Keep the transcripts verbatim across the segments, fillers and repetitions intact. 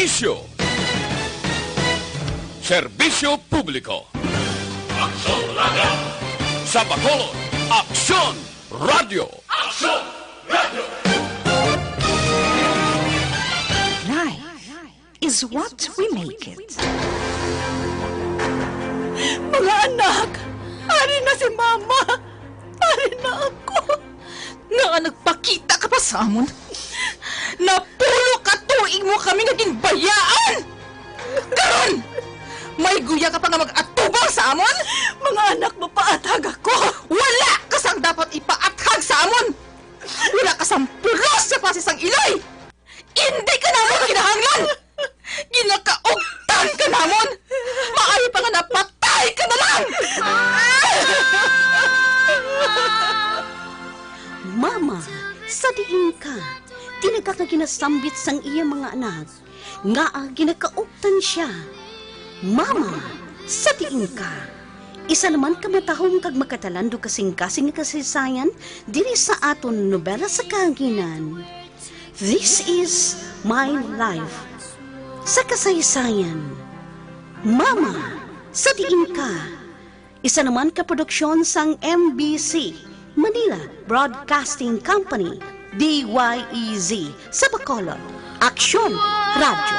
Serbisyo. Serbisyo publiko. Aksyon Radio. Sa Bacolod, Aksyon Radio. Aksyon Radio. Life is what we make it. Mga anak, ari na si Mama. Ari na ako. Nga nagpakita ka pa sa amon? Napulo ka tuig mo kami nga ginbayaan! Karon, may guya ka pa nga mag-atubang sa amon? Mga anak, mapaathag ako. Wala ka sang dapat ipaathag sa amon! Wala ka sang pulos sa pasis sang iloy! Indi ka namon kinahanglan! Ginakaugtan ka namon! Maayo pa nga napatay ka na lang! Mama, sa diin ka? Tinaga nga ginasambit sang iya mga anak. Ngaa ginakaugtan sia? Mama, sa diin ka? Isa naman ka matahom kag makatalandong kasing-kasing nga kasaysayan diri sa aton nobela sa kahanginan. This is My Life. Sa kasaysayan, Mama, sa diin ka? Isa naman ka produksyon sang M B C, Manila Broadcasting Company, D Y E Z, sa Bacolod, Aksyon Radyo.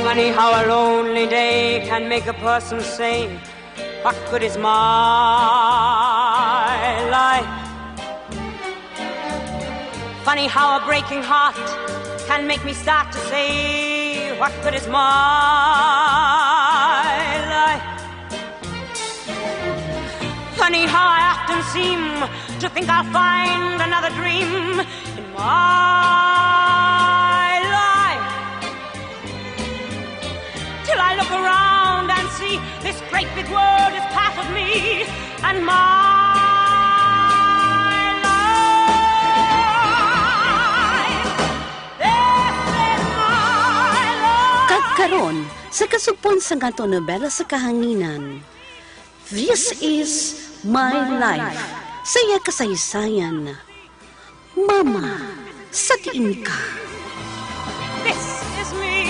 Funny how a lonely day can make a person say, "What good is my life?" Funny how a breaking heart can make me start to say, "What good is my life?" Funny how I often seem to think I'll find another dream in my life. Till I look around and see this great big world is part of me and my life. This is my life. Kag karon, sa kasugpon sang aton nobela sa kahanginan, This is My Life, sa iya kasaysayan. Mama, sa diin ka? This is me.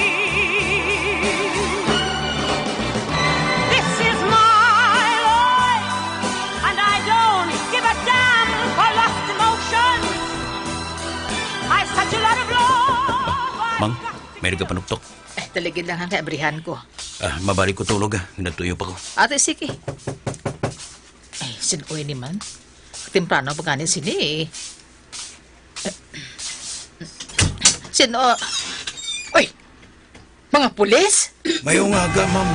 This is my life. And I don't give a damn for lost emotions. I've such a lot of love. I've Mang, got may nagapanuktok. Eh, taligid lang ang kaibrihan ko. Ah, mabalik ko tulog, ah. Nagtuyo pa ko. Ate, sige. Ay, sin-o ini man? Temprano pa gani sini, eh. Sin-o? Uy! Mga pulis? Mayong aga, ma'am.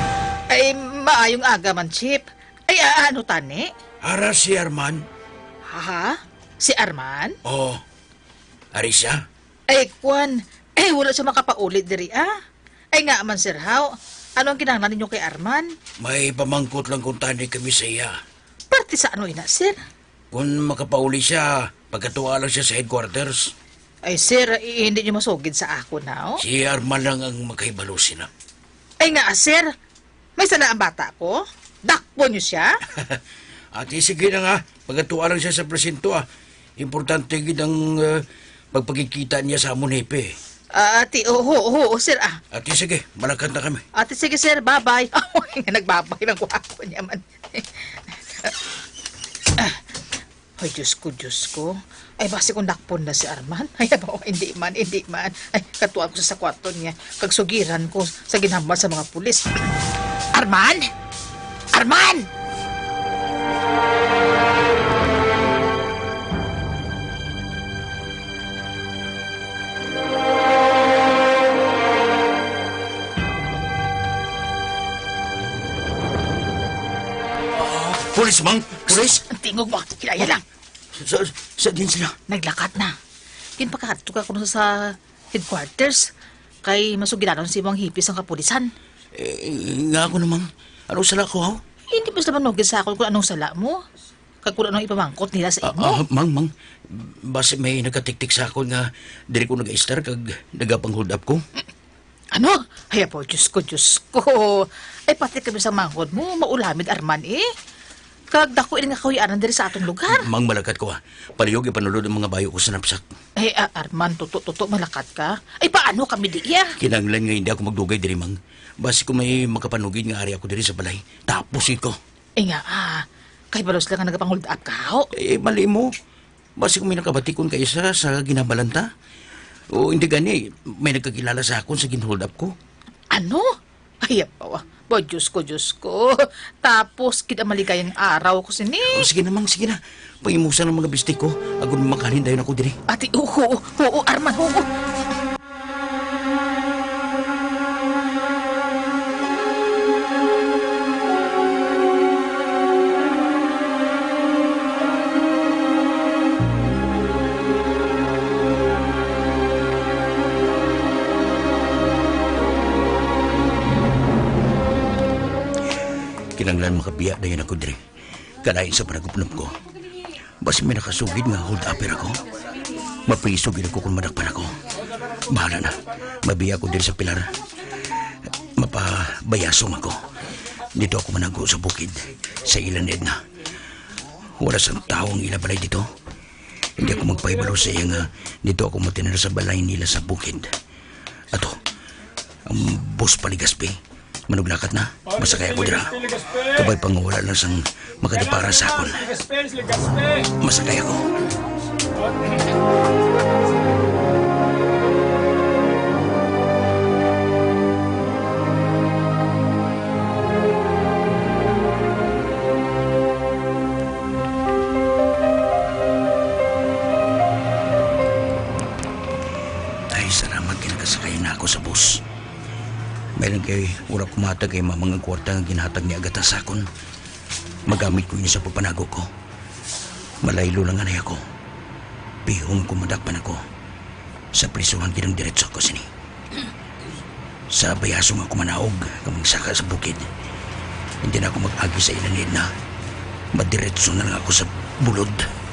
Ay, maayong aga man, Chief. Ay, a-, ano tani? Ara si Arman. Ha? Si Arman? Oh. Ari siya? Ay, kwan. Ay, wala siya makapauli diri, ah. Ay, nga man, Sir Hao. Ano ang kinahanglan ninyo kay Arman? May pamangkot lang kuntani kami sa iya. Parte sa ano ina, sir? Kung makapauli siya, pagkatua lang siya sa headquarters. Ay, sir, i-, hindi niyo masugid sa akon, ha, oh? Si Arman lang ang makahibalo sina. Ay, nga, sir. May sala ang bata ko? Dakpon niyo siya? Ate, sige na nga. Pagkatua lang siya sa presinto, ah. Importante gid ang, ah, pagpakikita niya sa amon hepe. Ah, ate, oo, oo, oo, sir, ah. Ate, sige, malakat na kami. Ate, sige, sir, bye-bye. Ay, nga nagbabay lang ko ako niya man. Ah, ay, Diyos ko, Diyos ko. Ay, basi kung dakpon na si Arman. Ay, abaw, hindi man, hindi man. Ay, katuan ko sa, sa kwarto niya. Kag sugiran ko sa ginhambal sa mga pulis. Arman! Arman! Pulis, Mang! Pulis! Ang tingog mo! Hilaya lang! Sa, sa, sa din sila? Naglakat na. Ginpakadto ka kuno sa headquarters. Kay masugilanon si imong hipis ang kapulisan. Eh, nga ako naman. Anong sala ko, haw? Hindi mo sila manugid sa akon kung anong sala mo. Kag kung anong ipamangkot nila sa Ah, imo. ah, mang, mang. Basi may nagatiktik sa akon nga diri ko nag-istar kag nagapang-hold up ko. Ano? Ay, apo, Diyos ko, Diyos ko. Ay, pati kami sa manghod mo, maulamid, Arman, eh. Kag dako ini nga kahuy-anan diri sa atong lugar. Mang, malakat ko, ah. Palihog ipanulod ang mga bayo ko sa napsak. Ay, ah, Arman, tuto, tuto, malakat ka. Ay, paano kami di iya? Kinahanglan nga hindi ako magdugay diri, Mang. Basi kung may makapanugid nga ari ako diri sa balay, tapos ko. Ay nga, ah, kay balos lang nga nagapang-hold up ka, ho? Eh, mali mo. Basi kung may nakabatikon kay Isra sa ginhambalan ta. O hindi gani, may nagkakilala sa akon sa gin-hold up ko. Ano? Ay, apaw, ah. Ba, Diyos ko, Diyos ko. Tapos, gid ang maligayang araw ko sini. O, sige na, Mang, sige na. Pangimusan ang mga bistik ko. Agon makahalin dayon ako diri. Ati, oo, oo, oo, Arman, oo. Kinahanglan makabiya dayon ako diri. Kalain sa panagupnop ko. Basi may nakasugid nga hold-upper ako. Mapriso gid ako kung madakpan ako. Bahala na. Mabiya ako diri sa pilar. Mapabayasong ako. Dito ako manago sa bukid, sa ila ni Edna. Wala sang tawo ang ila balay dito. Hindi ako magpahibalo sa iya nga dito ako magtinala sa balay nila sa bukid. Ato, ang bus pa Legazpi. Manuglakat na. Masakay ako dira. Kabay pa nga wala lang sang makadapara sa akon. Masakay ako. Kay wala ko mahatag kay mama nga kwarta nga ginhatag ni Agata sa akon. Magamit ko ini sa pagpanago ko. Malaylo lang anay ako. Pihon ko madakpan ako. Sa prisuhan gid ang diretso ko sini. Sa bayaso nga ako manaog nga magsaka sa bukid. Hindi na ako mag-agi sa ila ni Edna. Madiretso na lang ako sa bulod.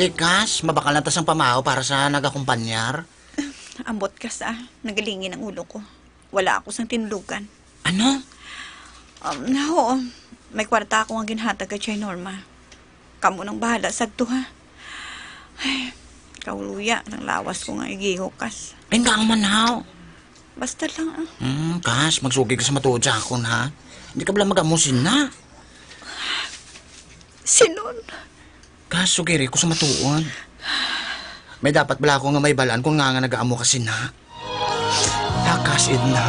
Tikas, mabakal na ta sang pamahaw para sa nagakumpanyar. Ambot ka sa, nagalingin ang ulo ko. Wala ako sang tinulugan. Ano? Um, oo. May kwarta ako nga ginhatag kay Chay Norma. Kamo nang bahala sa adto, ha? Ay, kauluya, nang lawas ko nga igihukas. Ay, nga man, haw. Basta lang, ah. Hmm, Kas, magsugi ka sa matuod sa akon, ha? Hindi ka bala mag-amo sina. Sinon? Kas, sugiri ko sa matuod. May dapat bala ako nga may balaan kung nga nga nag-aamo ka sina. Takas, Edna.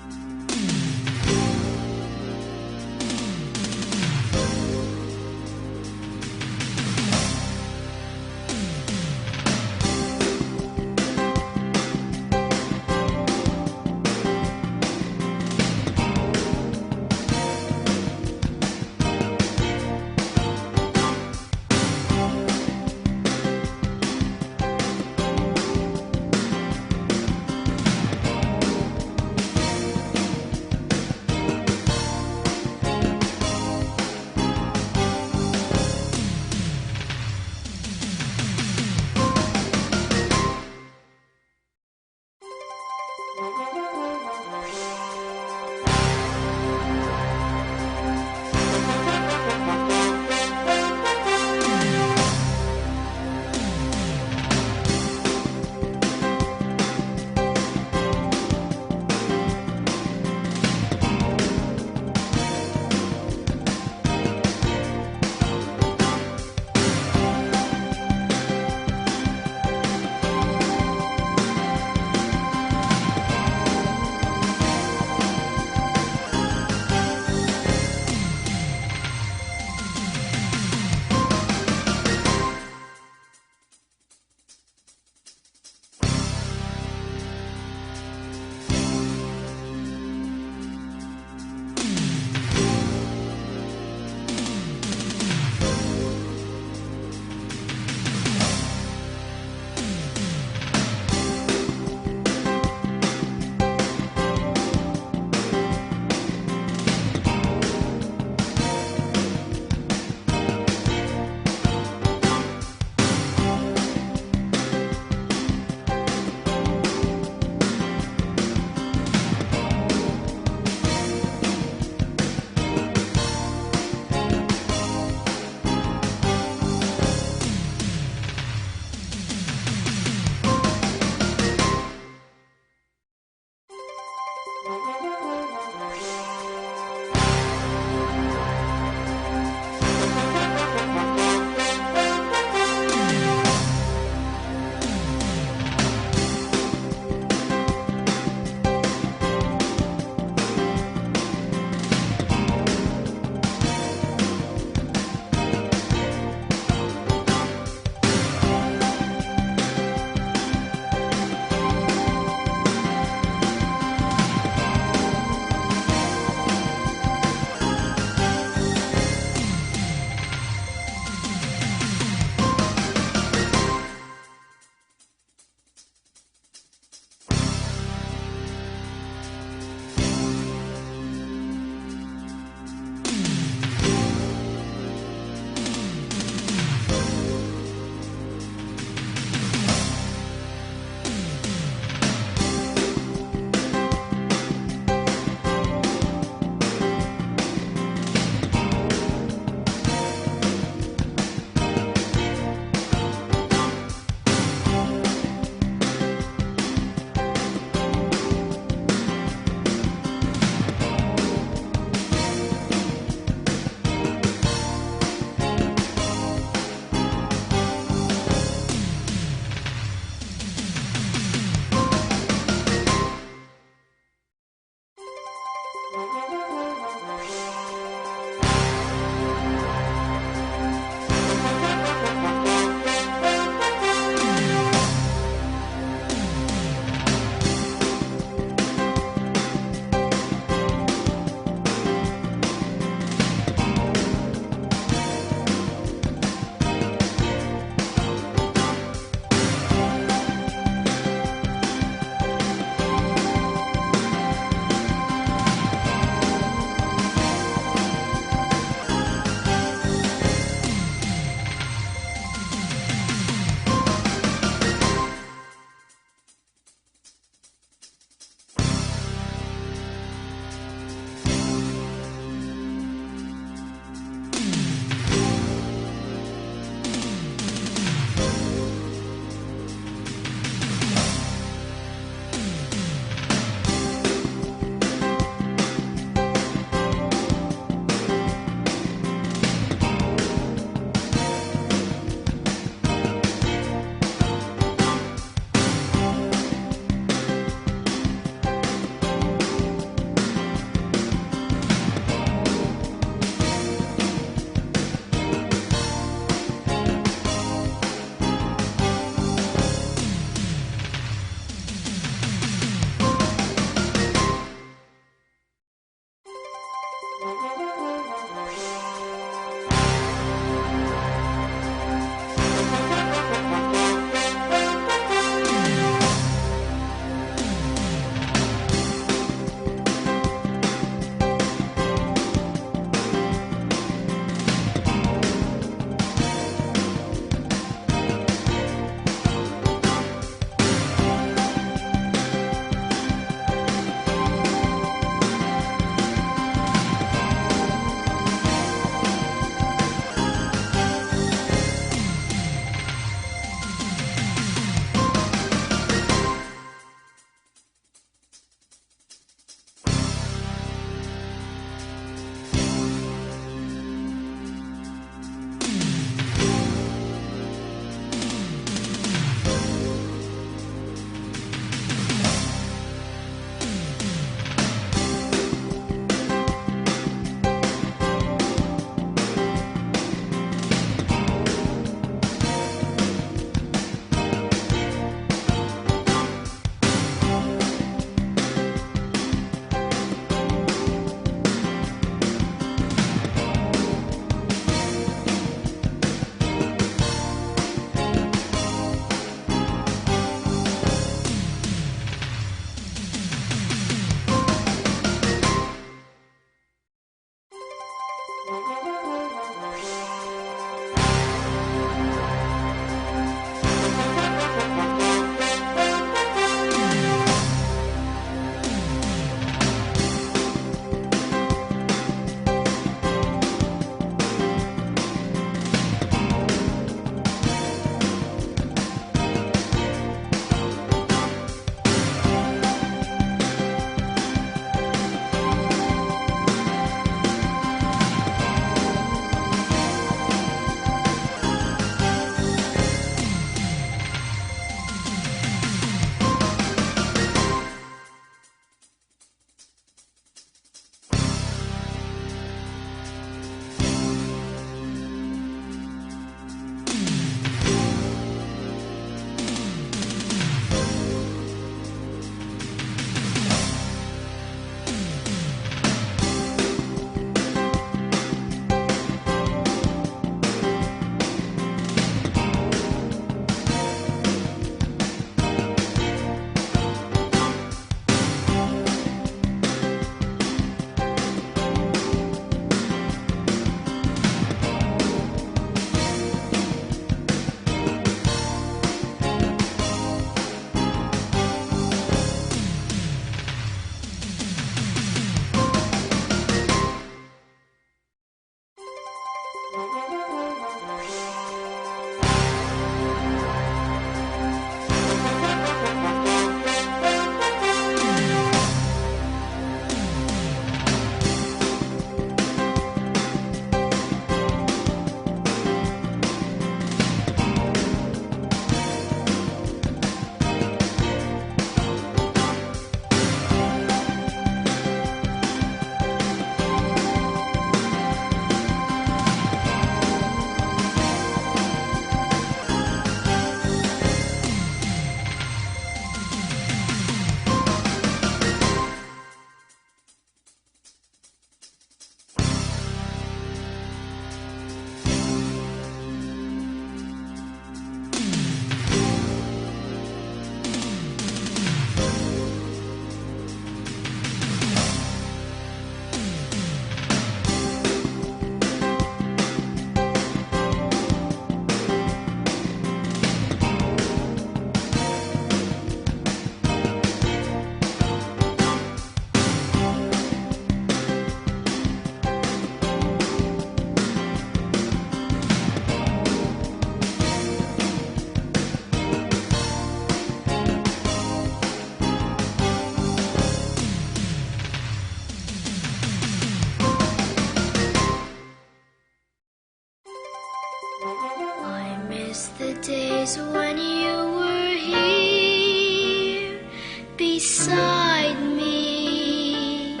Beside me,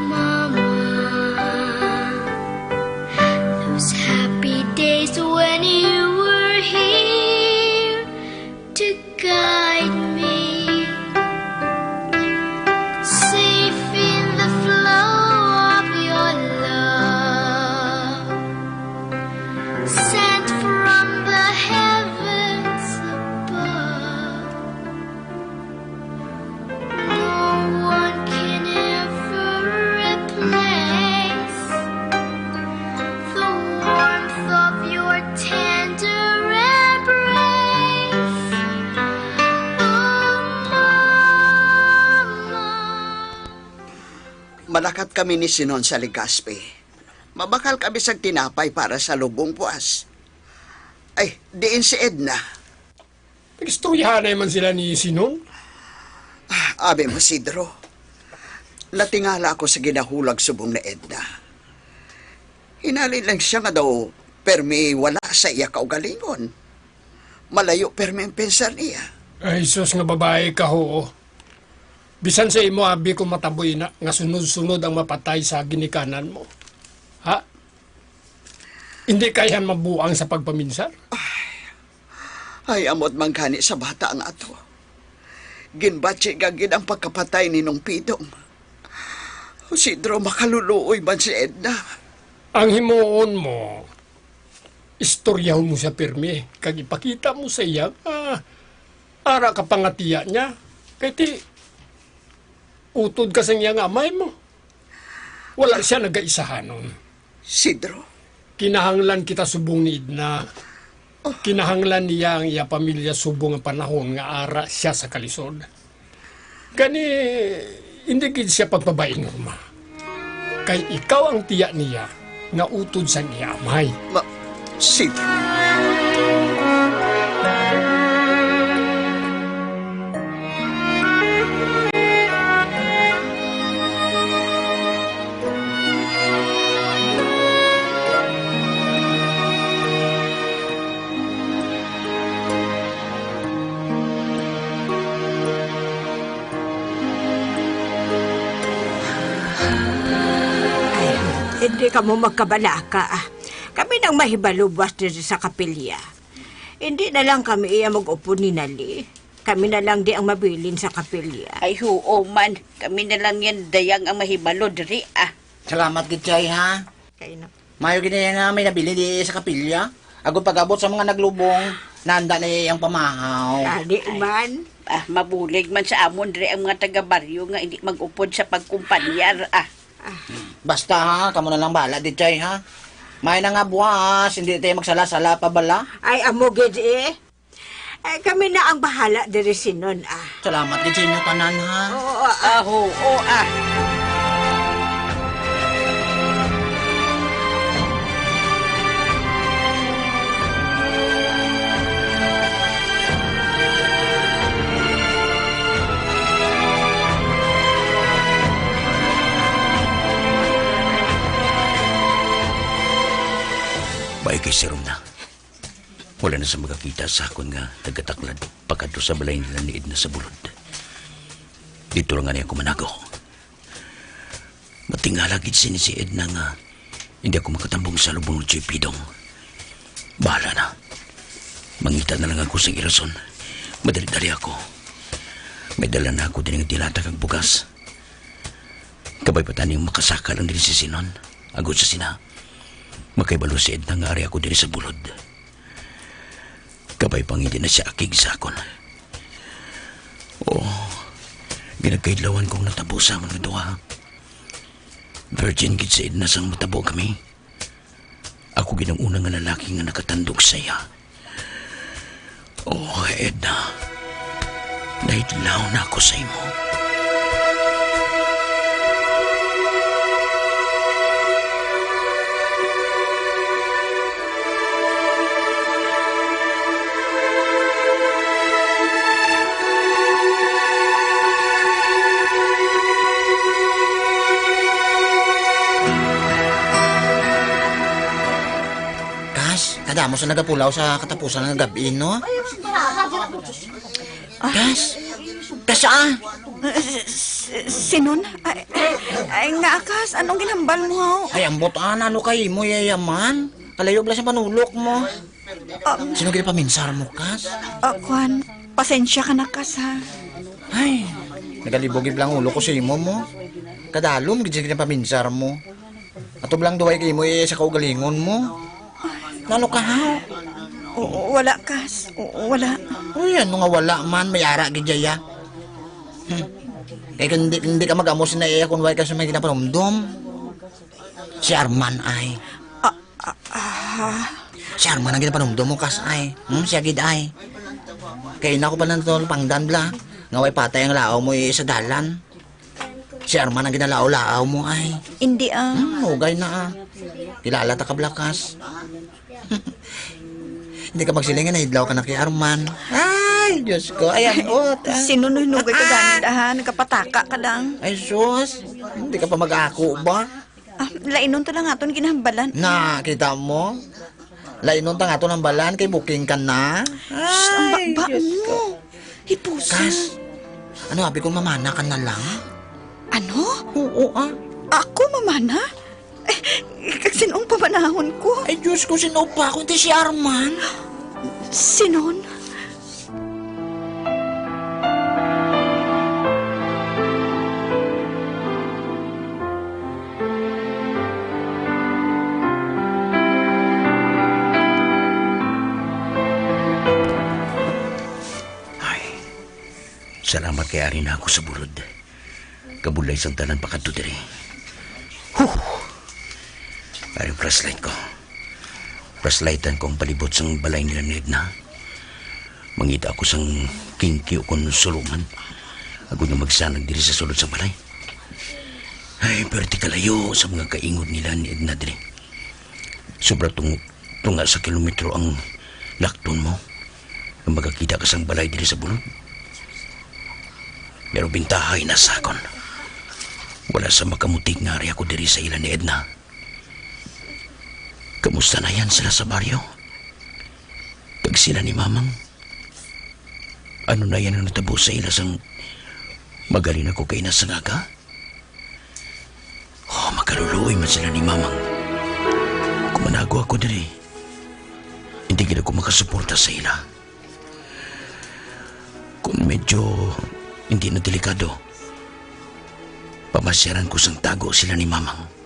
Mama. Those happy days when you were here to guide me, safe in the flow of your love, sent from the heavens above. No one can ever replace the warmth of your tender embrace. Oh, Mama. Malakat kami ni Sinon sa Legazpi. Mabakal kami sang tinapay para sa lubong buas. Ay, diin si Edna? Nagistoryahanay man sila ni Sinon? Ah, abi mo, Sidro, natingala ako sa ginahulag subong ni Edna. Hinali lang siya nga daw permi wala sa iya kaugalingon. Malayo permi ang pensar niya. Ay, sus nga babayi ka, ho. Bisan sa imo, abi, kung matabo ina nga sunod-sunod ang mapatay sa ginikanan mo. Ha? Hindi ka yan mabuang sa pagpaminsar? Ay, amot man gani sa bata nga ato. Ginbatsi gid ang pagkapatay ni Nong Pidong. Sidro, makaluluoy man si Edna. Ang himuon mo, istoryahon mo siya pirmi, kag ipakita mo sa iya nga ara ka pangatiya niya. Kay ti, utod ka sa iya nga amay mo. Wala siya nagaisahanon. Sidro. Kinahanglan kita subong ni Edna. Oh. Kinahanglan niya ang iya pamilya subong ang panahon nga ara siya sa kalisod. Gani, hindi gid siya pagpabain, Norma. Kay ikaw ang tiya niya nga utod sang iya amay. Ma-, Sidro. Ay, hindi kamo magkabalaka. Kami nang mahibalo buas diri sa kapilya. Hindi na lang kami iya mag-upod ni Nali. Kami na lang di ang mabilin sa kapilya. Ay, huo man. Kami na lang yan dayang ang mahibalo diri, ah. Salamat gid, Chay, ha? Kay na. Mayo gid na nga may nabilin di sa kapilya. Agod pag-abot sa mga naglubong, nanda na iya ang pamahaw. Gani man. Ah, mabulig man sa amon diri ang mga taga-baryo nga hindi mag-upod sa pagkumpanyar, ah. Basta, ha, kamo na lang bahala, di, Chay, ha? May na nga buwas, hindi tayo magsala-sala pa bala. Ay, amo gid, eh. Eh, kami na ang bahala diri, Sinon, ah. Salamat gid sa inyo tanan, ha? Oo, ah. Aho, o, ah. Bay kay sirom na. Wala na sa makakita sa akon nga nagataklad pakadto sa balay nila ni Edna sa Bulod. Dito lang gani ako manago. Matingala gid sini si Edna nga hindi ako makatambong sa lubong ni Joy Pidong. Bahala na. Mangita na lang ako sa irason. Madali-dali ako. May dala na ako din nga dilata kag bugas. Kabay pa taning makasaka lang diri si Sinon. Agod sa sina, makaibalo si Edna nga ari ako diri sa Bulod. Kabay pang hindi na siya akig sa akon. Oh, ginagkaidlawan kong natabo sa amon nga duha. Virgin gid si Edna sang matabo kami. Ako gid ang una nga lalaki nga nakatandog sa iya. Oh, Edna, nahidlaw na ako sa imo. Kas, kadamo sa nagapulaw sa katapusan nga gab-i, no? Kas, Kas, ah? Eh, s-, s-, sinon? Ay, ay, nga, Kas, anong ginhambal mo, haw? Ay, ambot, ah, nano kay mo, yayaman? Kalayo bala sa panulok mo. Um, Sino gid paminsar mo, Kas? Ah, kwan, pasensya ka na, Kas, ha? Ay, nagalibog gid lang ulo ko sa imo mo. Kadalom gid sila paminsar mo. Ato lang duway kay mo, eh, sa kaugalingon mo. Nano ka, ha? Oo, wala, Kas. Oo, wala. Uy, ano nga wala man, may ara gid daya. Hmm. Kay kung hindi, hindi ka mag-amos na iya kung wala ka sa may ginapanumdom. Si Arman ay. Ah, ah, ah. Si Arman ang ginapanumdom mo, Kas, ay. Hmm, siya gid ay. Kay na ko pa nang pangdan bla. Nga way patay ang lao mo, eh, sa dalan. Si Arman ang ginalaaw-laaw mo, ay. Hindi, ah. Hmm, hugay na, ah. Kilala ta ka, bla, Kas. Hindi ka magsiling nga nahidlaw ka na kay Arman. Ay, Diyos ko. Ay, ambot, ah. Sino no hinugay ka gani, da, ha? Nagkapataka ka lang. Ay, sus. Hindi ka pa mag-ako ba? Ah, lainon to lang aton ginahambalan. Na, kita mo? Lainon ta nga aton hambalan kay booking ka na. Shh, ang Ay, baba Diyos mo. Ko. Hipuson. Kas, ano abi kung mamana ka na lang? Ano? Oo, ah. Ako mamana? Eh, kag sin-ong pamanahon ko? Ay, Diyos ko, sin-o pa? Kundi si Arman. Sinon? Ay, salamat kay ari na ako sa bulod. Kabulay sang tanan pakadto diri. Huh! Ari ang flashlight ko. Flashlightan ko ang palibot sang balay nila ni Edna. Mangita ako sang kingki o kon sulungan. Agod nga magsanag diri sa sulod sang balay. Ay, perti kalayo sa mga kaingod nila ni Edna diri. Sobra tung-, tunga sa kilometro ang lakton mo nga makakita ka sang balay diri sa bulod. Pero bintaha ina sa akon. Wala sa makamutig nga ari ako diri sa ila ni Edna. Kamusta na yan sila sa baryo? Kag sila ni Mamang? Ano na yan ang natabo sa ila sang magalin ako kay ina sang aga? Oh, makaluluoy man sila ni Mamang. Kung manago ako diri, hindi gid ako makasuporta sa ila. Kung medyo hindi na delikado, pamasyaran ko sang tago sila ni Mamang.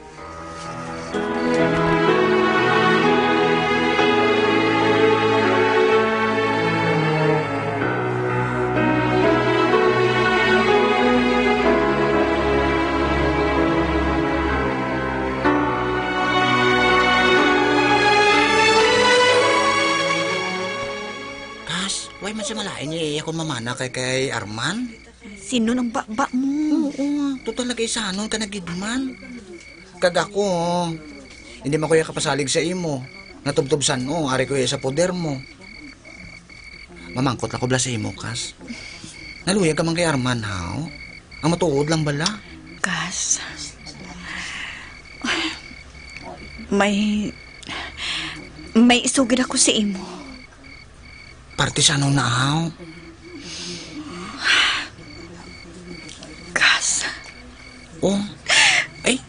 Kas, why man siya malain niya iya kung mamana kay, kay Arman? Sino nang baba mo? Oo, total nag-isanon ka na gid man. Kag ako, hindi man ko iya kapasalig sa imo. Natubtob san-o, ari ko iya sa poder mo. Mamangkot lang ko bala sa imo, Kas. Naluyag ka man kay Arman, haw? Ang matuod lang bala. Kas, may, may isugid ako sa imo. Parte sa ano na, haw? Kas. Oh. Ay.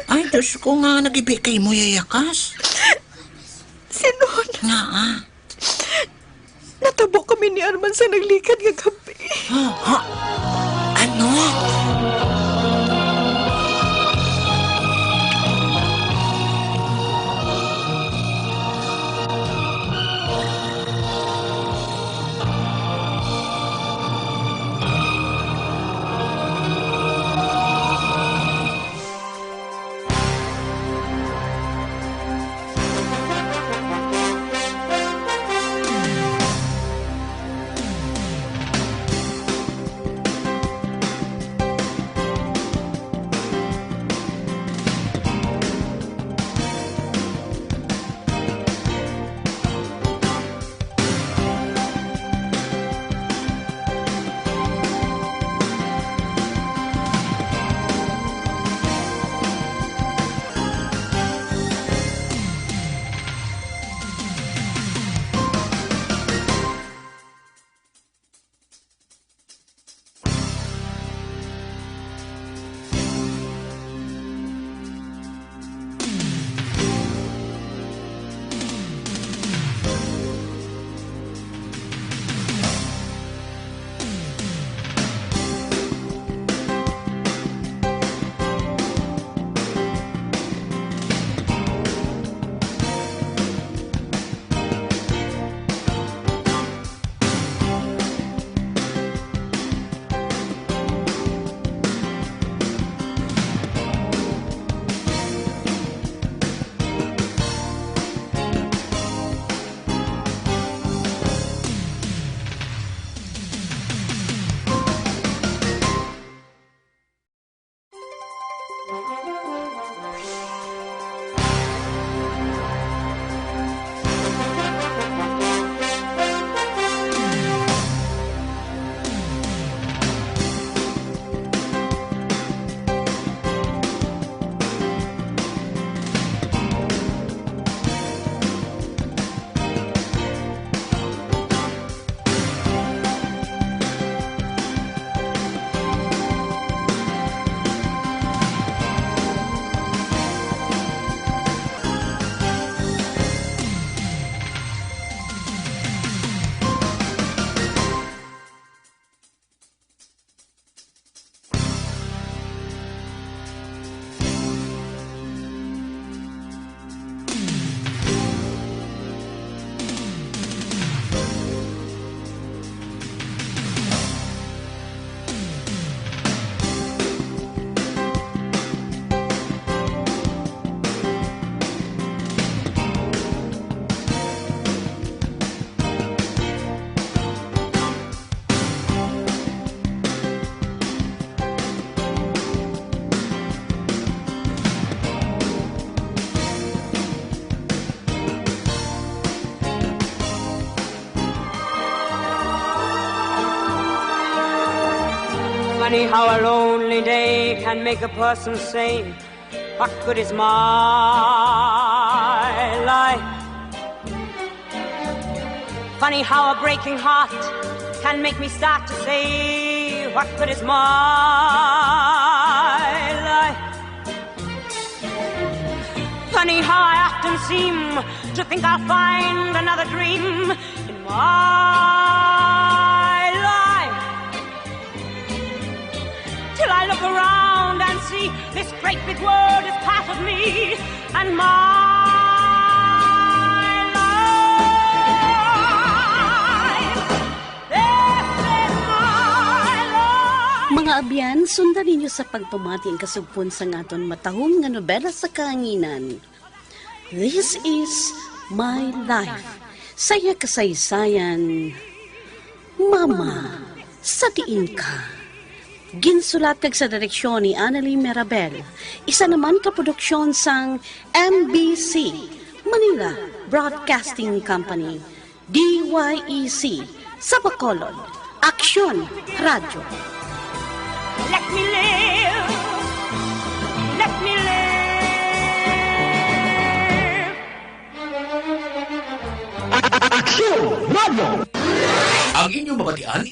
Ay, Diyos ko nga, nagibi kay mo, yayakas. Sinon? Nga, ah. Natabo kami ni Arman sa naglikad nga gabi. Ha? Ha? Ano? Funny how a lonely day can make a person say, "What good is my life?" Funny how a breaking heart can make me start to say, "What good is my life?" Funny how I often seem to think I'll find another dream in my life, till I look around and see this great big world is part of me and my life. This is my life. Mga abyan, sundan ninyo sa pagpamati ang kasugpon sang aton matahom nga nobela sa kahanginan. This is my life. Sa iya kasaysayan, Mama, sa diin ka? Ginsulat kag sa direksyon ni Annalie Mirabel. Isa naman ka produksyon sang M B C, Manila Broadcasting Company, D Y E C, sa Bacolod, Aksyon Radyo. Let me live. Let me live. Aksyon Radyo. Ang inyong mabatian